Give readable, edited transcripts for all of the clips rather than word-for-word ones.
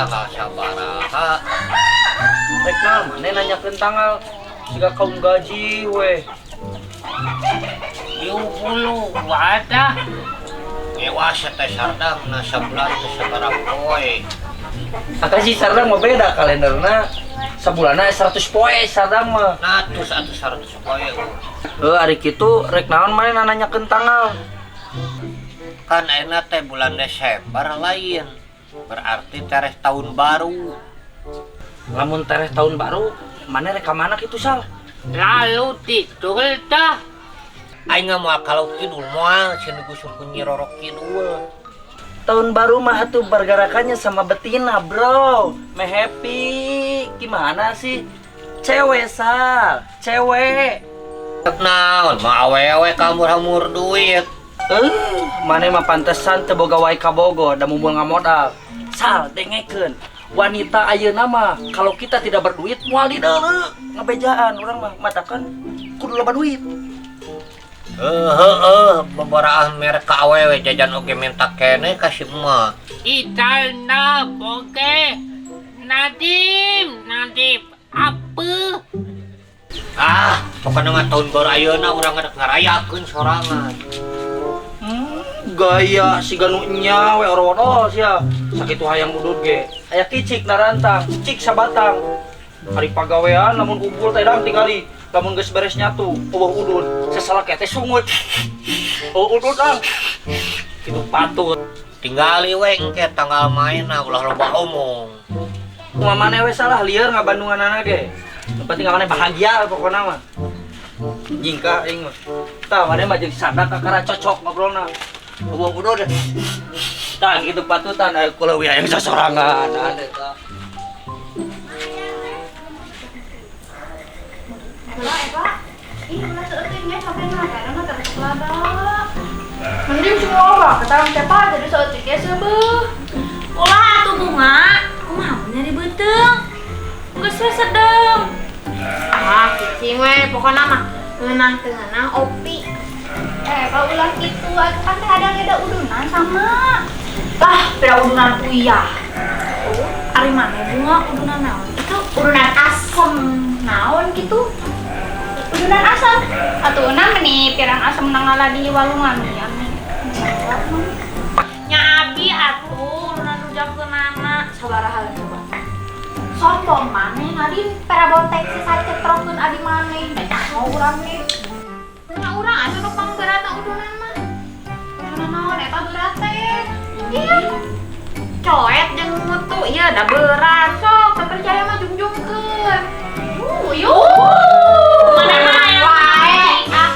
Tanggal sabaraha? Rek naon maneh nanyakeun tanggal siga kaum gaji we. 30 wadah. Ngewas teh Sardang na sabulan teh sabaraha poe. Akang si Sardang mah beda kalenderna. Sabulanna 100 poe Sardang mah. Nah, terus atuh 100 poe. Heuh ari kitu rek naon maneh nanyakeun tanggal? Kan ayeuna teh bulan Desember lain. Berarti tereh tahun baru. Lamun tereh tahun baru, maneh rek ka mana kitu Sal? Lalu tidur tah. Aing mah kalau kidul moal cenah digusur ku Nyi Roro Kidul. Tahun baru mah atuh bergerakannya sama betina, bro. Meh happy. Gimana sih? Cewek Sal, cewek. Naon mah awewe kamur-hamur duit. Maneh mah pantesan teu boga wae ka Bogor, da mumbul ngamodal. Sal, dengekeun. Wanita ayeuna mah kalau kita tidak berduit moal dideuleu. Ngebejaan urang mah matakan kudu loba duit. Heeh, bebaraah merek ka awewe jajan oge minta kene ka si emak. Italna boge Nadim, Nadim apa? Ah, pokoknya mah tahun baru ayeuna urang rek ngarayakeun sorangan. Gaya si ganu nya we oro-oro sia. Sakitu hayang udud ge. Aya kicik narantang, cik sabatang. Hari pagawean lamun kumpul teh dang tingali. Lamun geus beres nyatu, eueuh udud. Sasalak teh sungut. Oh udud dang. Kitu patut. Tinggali we engke tanggal maenna ulah loba omong. Kumaha maneh we salah lieur ngabandunganana ge. Nu penting maneh bahagia pokona mah. Jingka aing mah. Tah maneh mah jeung sadak kakara cocok ngobrolna. Eueuh udud. Tah kitu patutan aya kuleuwih hayang sasorangan eta. Eva, Eva, ih ulah seueutin nya sampai mah karena mah terus laba. Mending semua mah kata siapa jadi seueutin ge seubeuh. Ulah atuh bunga, kumaha nyari beuteung. Geus we sedeng. Ah, cicing we pokona mah ngeunah teu ngeunah opi. Eva ulah kitu atuh kan teh ada ada udunan sama. Lah, beda udunan uyah. Oh, ari maneh bunga udunan naon? Itu udunan asem naon gitu. Udunan asem. Atuh una meni pirang asem nangala di walungan ya. Nya abi atuh udunan rujakeunana sabaraha coba. Sombong maneh Nadine pera bontek si sacetrokeun abi maneh. Mau urang ge. Nya urang atuh nu pangberatna udunan mah. Udunan naon eta berat teh? Iya. Coet jeung mutu ieu da berat sok teu percaya mah jungjungkeun. Yuk. Mana mah yang wae ah.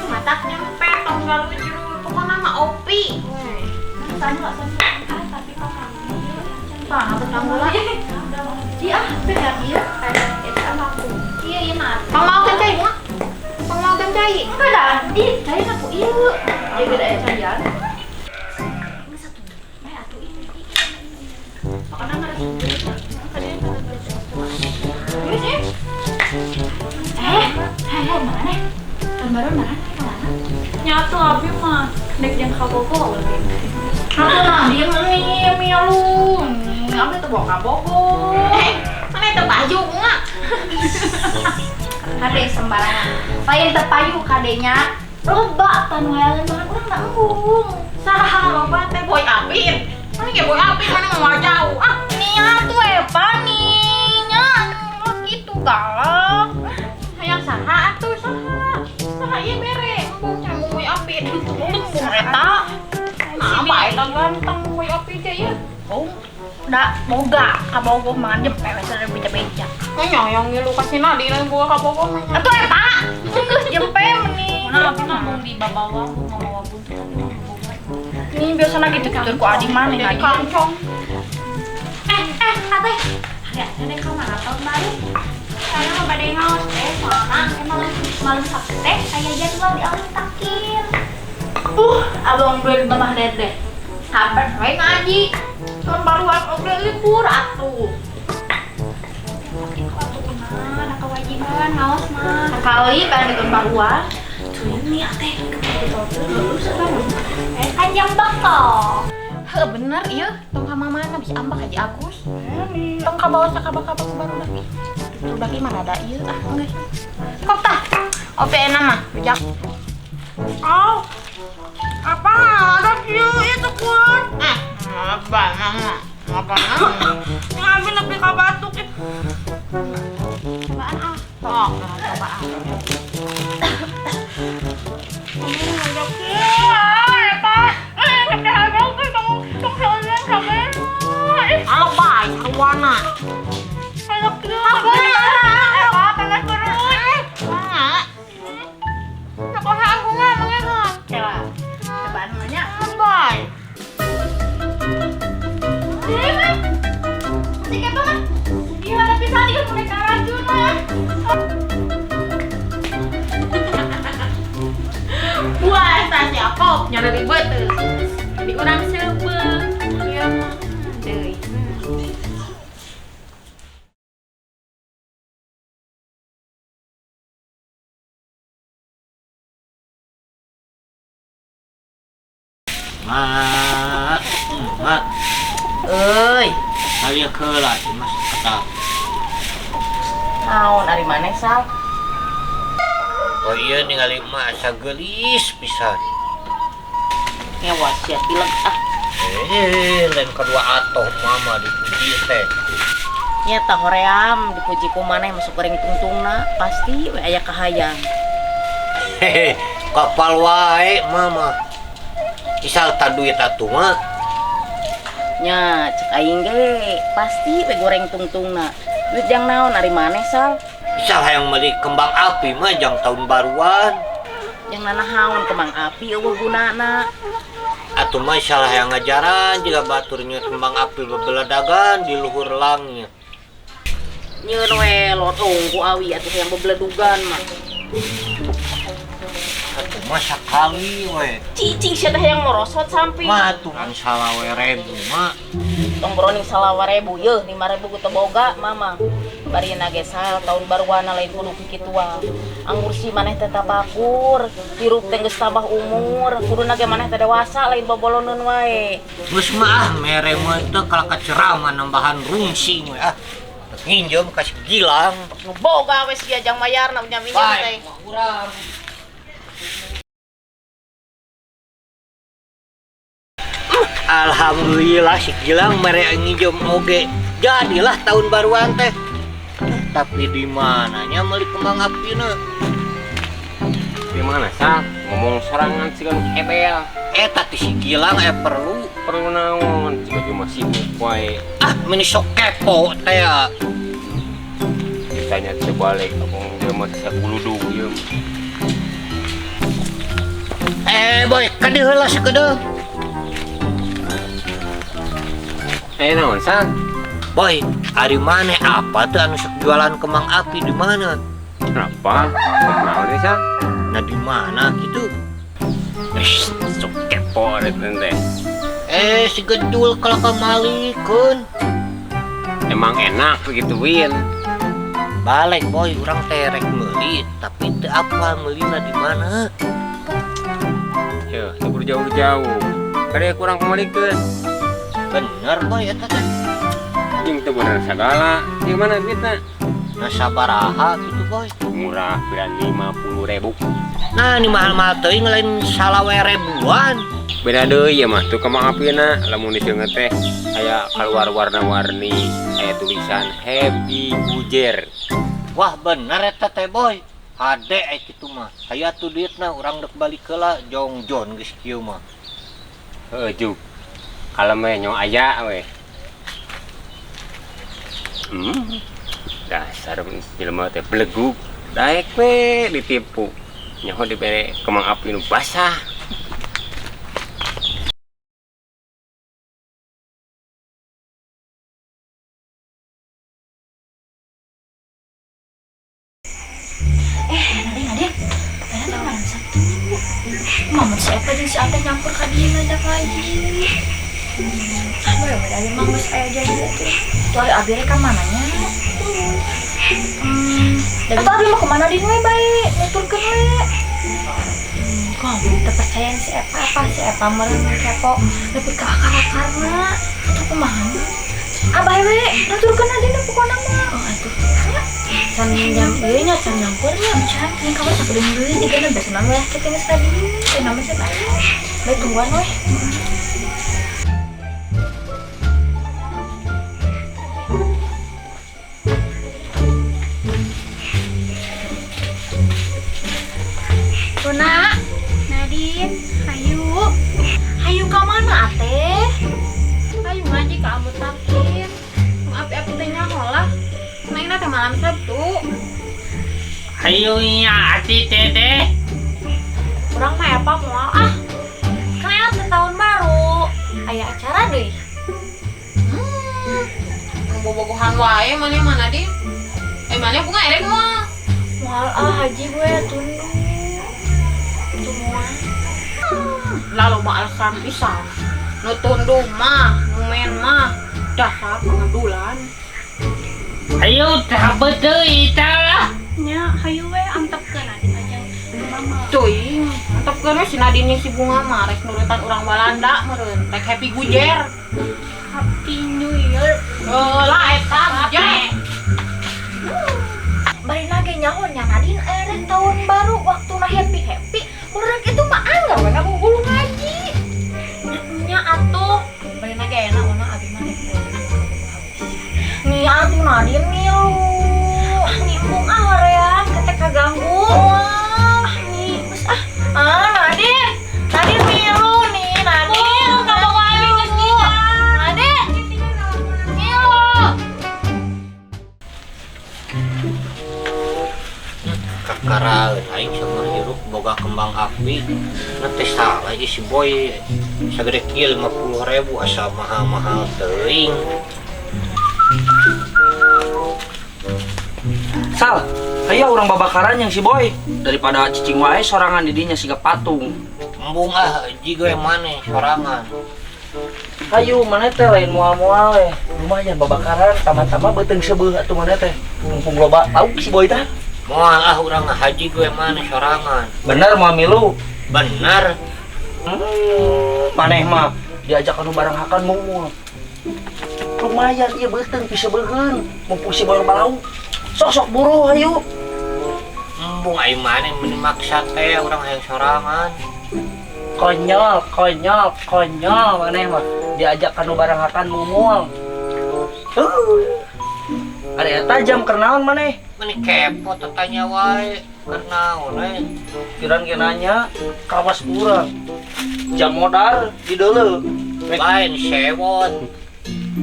Matak nyempet tong galu jero pokona mah opi. Sama sama ah tapi kok kamu betang bola. Iya, benar iya. Eta mah aku. Iya iya mah. Pangmaokeun cai bunga. Pangmaokeun cai. Enggak dah. Ih, cai aku ieu. Ieu gede aya caian. Geus atuh. Bae atuh ini. Pokona mah resep. Hai, mana? Tahun baru mana? Kemana? Nyatu abi mah dek jeung ka Bogor. Aku nah diem nih, Mia lu. Abi tuh bawa ka Bogor. Mana teu payu bunga? Kade sembarangan. Lain teu payu kadenya. Loba tanu hayangan banget urang da embung. Saha loba teh Boy Apin. Mana ge Boy Apin mana mau jauh. Ah, nia tuh Eva nih. Nya gitu galak. Hayang saha atuh saha. Saha ieu bere embung canggung Boy Apin. Embung eta. Nah, eta ganteng Boy Apin teh ieu. Oh, da boga ka Bogor mah jempe we sareng beja-beja. Nya yang ngilu ka si Nadine boga ka Bogor mah. Atuh eta. Geus jempe meni. Nah, abi mah mung di babawa mamawa buntut abi mah boga. Ini biasana gitu-gitu ku adi maneh Jadi kancong. Ate. Hari ate ka mana tahun baru? Saya mah bade ngaos teh soalna malam Sabtu teh aya jadwal di Alun Takir. Abang duit mamah dede. Sabar we ngaji. Tahun baruan oge libur atuh. Tapi kok atuh kumaha ada kewajiban ngaos mah. Sekali pengen di tahun baruan. Tuh ini ate terus kan jam bekal. Heuh bener ieu, tong ka mamana bisi ambak Haji Agus. Tong ka bawa sakaba-kaba ku barudak ih. Barudak ieu mah rada ieu ah geus. Kok tah? Ope enak mah, rujak. Oh. Apa ada kieu ieu kuat? Apa mama? Apa mama? Ngambil lebih ka batuk. Cobaan ah. Tok, cobaan. Alabay, sarwana. Nyari ribet tuh. Di urang seubeuh. Ieu mah deui. Mak, mak. Euy, aya keula mas kata. Naon ari maneh Sal? Oh iya ningali emak asa geulis pisan. Ngewas sia pilek ah. Lain kedua atoh mama dipuji teh. Nya tah hoream dipuji ku maneh masuk goreng tungtungna pasti we aya kahayang. Hehe, kapal wae mama. Isal ta duit atuh mah. Nya cek aing ge pasti we goreng tungtungna. Duit jang naon ari maneh Sal? Isal hayang meuli kembang api mah jang tahun baruan. Yang nanahaon kembang api eueuh gunana. Atuh mah salah yang ngajaran jika baturnya kembang api bebeledagan di luhur langit. Nyeun we lotong ku awi atuh yang bebeledugan mah. Atuh mah sakali we. Cicing sia teh yang morosot samping. Mah atuh kan salawe ribu mah. Tong boroning salawe ribu yeuh 5.000 ku teu boga mama. Barina ge sal tahun baruana lain kudu kitua. Anggur si maneh teh tapakur, hirup teh geus tambah umur, kuduna ge maneh teh dewasa lain boboloneun wae. Geus mah ah mere mah teh kalaka ceramah nambahan rungsing we ah. Nginjem ka si Gilang. Nu boga we sia jang mayarna unyam-inyam teh. Urang. Alhamdulillah si Gilang mere nginjem oge. Jadilah tahun baruan teh. Tapi di mananya meuli kembang apina? Di mana Sal? Ngomong sorangan sih kan ebel. Eta teh si Gilang perlu perlu naon? Jika cuma sibuk wae. Ah, meni sok kepo teh. Ditanya teh balik, abang dia mah saguludug ieu. Boy, kadieu heula sakedeung. Naon Sal? Boy, ari maneh apa tuh anu sok jualan kembang api di mana? Kenapa? Naon sih, Sal? Nah di mana gitu? Sok kepo teh. Si Gedul kalau kamalikeun. Emang enak begituin. Balik boy, urang teh rek meuli, tapi teu apa meulina di mana? Yeuh, teu kudu jauh-jauh. Kade kurang kamalikeun. Bener boy eta teh. Jeung teu bener sagala. Di mana duitna? Nah sabaraha gitu boy. Murah beran 50.000. Nah ini mahal-mahal teuing lain salawe ribuan. Beda deui ya mah tuh kembang apina lamun diseungeut teh aya keluar warna-warni, aya tulisan Happy Bujer. Wah bener eta teh boy. Hade aya kitu mah. Aya tuh duitna urang deuk balik heula jongjon geus kieu mah. Heuh juk. Kalem we nyo aya we. Dasar jelema teh belegug. Daek we ditipu. Nyaho dibere kembang api nu basah. Nadine, padahal malam Sabtu. Mama siapa jeung si Ate nyampur ka dieu ngajak lagi. Mudah-mudahan emang geus aya janji atuh. Tuh ari abi rek ka mana nya? Atau abi mau kemana din we bae, nuturkeun we. Kok teu percaya si Epa apa si Epa meureun kepo nepi ka akar-akarna atuh kumaha? Abah we nuturkeun adina pokona mah. Oh atuh. Nya can jam ieu nya can nyampurnya can can kamu sakedeung deui jigana biasana we kitu geus tadi. Teu nama can aya. Bae tungguan we. Tuna, Nadine, hayu. Hayu ka mana ate? Hayu ngaji ka Abu Takir. Api-api teh nyaho lah. Nengna teh malam Sabtu. Hayu nya ati teteh. Urang mah apa moal ah. Kan teh tahun baru. Aya acara deui. Bobogohan wae maneh mah Nadine. Eh maneh bunga erek moal. Moal ah haji we tunduh. Lalu mah alasan pisan. Nu tunduh mah, nu men mah dasar pengadulan. Ayo tabe deui tah. Nya hayu we antepkeun Nadine aja mama. Teuing, antepkeun we si Nadine jeung si Bunga mah rek nurutan urang Walanda meureun, rek happy gujer. Happy New Year. Heuh lah eta gujer. Bari nage nyaho nya Nadine erek tahun baru waktuna happy-happy. Urang itu mah anggar we ngagugulu ngaji. Nya atuh bari nage enak ona abi mah rek nih atuh Nadine milu. Ah nimbung ah hoream ketek kaganggu. Ah nih geus ah. Ah Nadine, Nadine milu nih Nadine. Kabogo abi geus nya. Nadine. Milu. Kakaraeun aing seumur hirup boga kembang api. Na teh salah ieu si Boy sagede kieu 50.000 asa mahal-mahal teuing. Sal, hayu urang babakaran yang si Boy daripada cicing wae sorangan di dinya siga patung. Embung ah jiga yang maneh sorangan. Hayu maneh teh lain moal-moal we. Lumayan babakaran tama-tama beuteung seubeuh atuh maneh teh. Mumpung loba lauk si Boy tah. Moal ah urang haji gue maneh sorangan. Bener moal milu? Bener. Maneh mah diajak anu bareng hakan moal. Lumayan ieu beuteung pisebeuheun mumpung si Boy loba lauk. Sok-sok buru hayu. Embung aing maneh meni maksa teh urang hayang sorangan. Konyol, konyol, konyol maneh mah diajak kanu bareng hakan moal. Ada eta jam keur naon maneh? Meni kepo tetanya wae keur naon we. Kiran ge nanya kawas urang. Jam modar di deuleu. Lain sewot.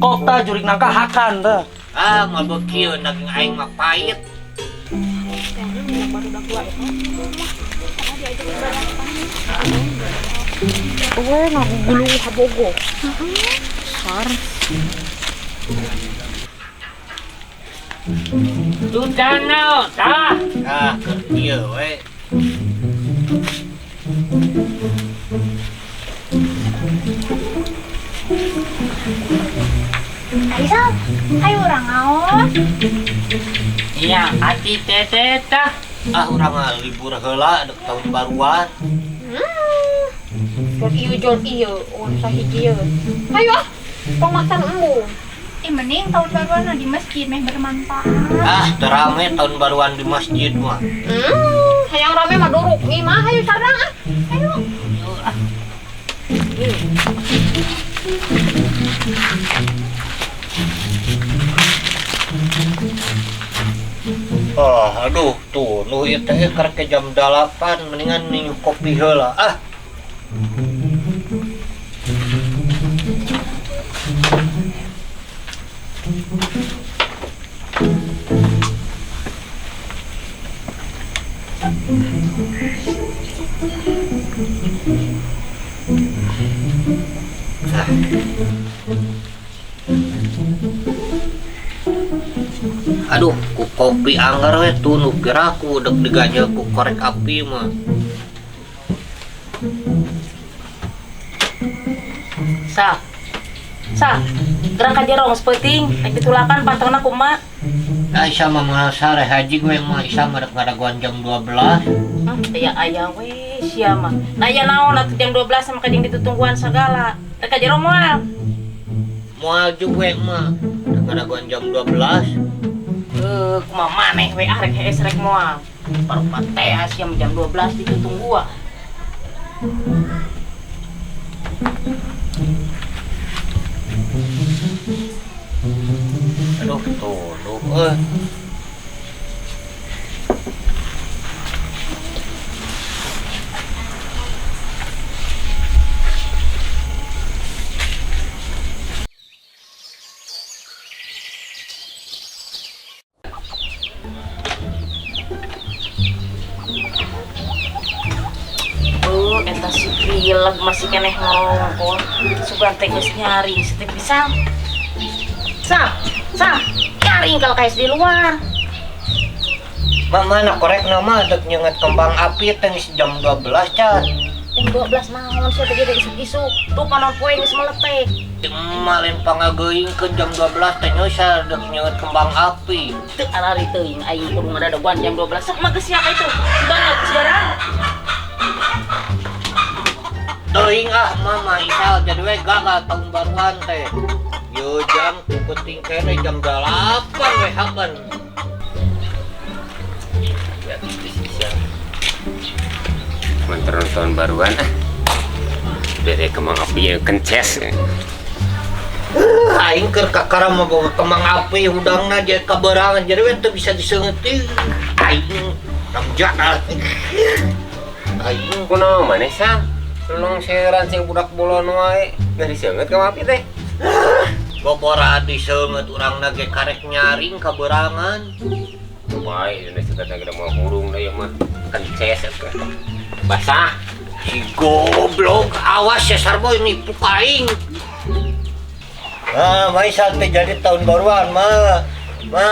Kok tah jurik nangka hakan tah. Ah, moal beukieun daging aing mah pahit. We ngagugulung kabogo. Sar. Tutano, tah. Ah, keur ieu we. Ayo, ayo urang ngaos. Iya, ati teteh tah. Ah, urang mah libur heula dek tahun baruan. Jol ieu, oh sahiji ieu. Hayu ah, pangmasan embung. Mending tahun baruan di masjid meh bermanfaat. Ah, teu rame tahun baruan di masjid mah. Hayang rame mah duruk imah hayu sarang ah. Hayu. Ah. Oh, aduh tuh nu ieu teh karek ke jam 8 mendingan ninyu kopi heula. Ah. Aduh, ku kopi anggar we tunduh piraku dek diganjel ku korek api mah. Sa. Sa, gerang ka jerong sepeuting, rek ditulakan pantengna kumaha? Aisyah mah moal sare haji gue mah Aisyah mah rek ngadagoan jam 12. Aya aya we Sia mah. Nah ya naon atuh jam 12 sama kajing ditutungguan sagala. Rek ka jero moal. Moal juga mah. Ngadaguan jam 12. Kumaha maneh we ah rek hees rek moal. Parpat teh sia jam 12 ditutungguan. Aduh, tolong euy. Eta si pilek masih keneh ngorongkol. Sugan teh geus nyaring setep pisan. Sam, Sam, nyaring kalau kaes di luar. Mak mana korek nama dek nyengat kembang api teh geus jam 12 can. Jam 12 naon sia teh jadi isuk-isuk. Tuh panon poe geus meletek. Emak lain pangageuingkeun jam 12 teh nyosar dek nyengat kembang api. Teu arari teuing aing kudu ngadadogan jam 12. Sok mah geus siap itu. Sugan geus barang. Teuing ah mama Isal jadi we gagal tahun baruan teh. Yo jam kupeting kene jam 8 we hakan. Ya bisa. Menterun tahun baruan ah. Bere kembang api kences. Aing keur kakara mah bawa kembang api hudangna jadi kaberangan jadi we teu bisa diseungeuti. Aing namjak. Aing kunaon maneh Sal? Lelong seran sing budak bolon wae, geus diseungeut kembang api teh. Bobora diseungeut urangna ge karek nyaring kaberangan. Bae Indonesia teh geus moal hurung da ieu mah kences atuh. Basah. Si goblok, awas ya Sarboy nipu ka aing. Ah, Maisal teh jadi tahun baruan, Ma. Ma.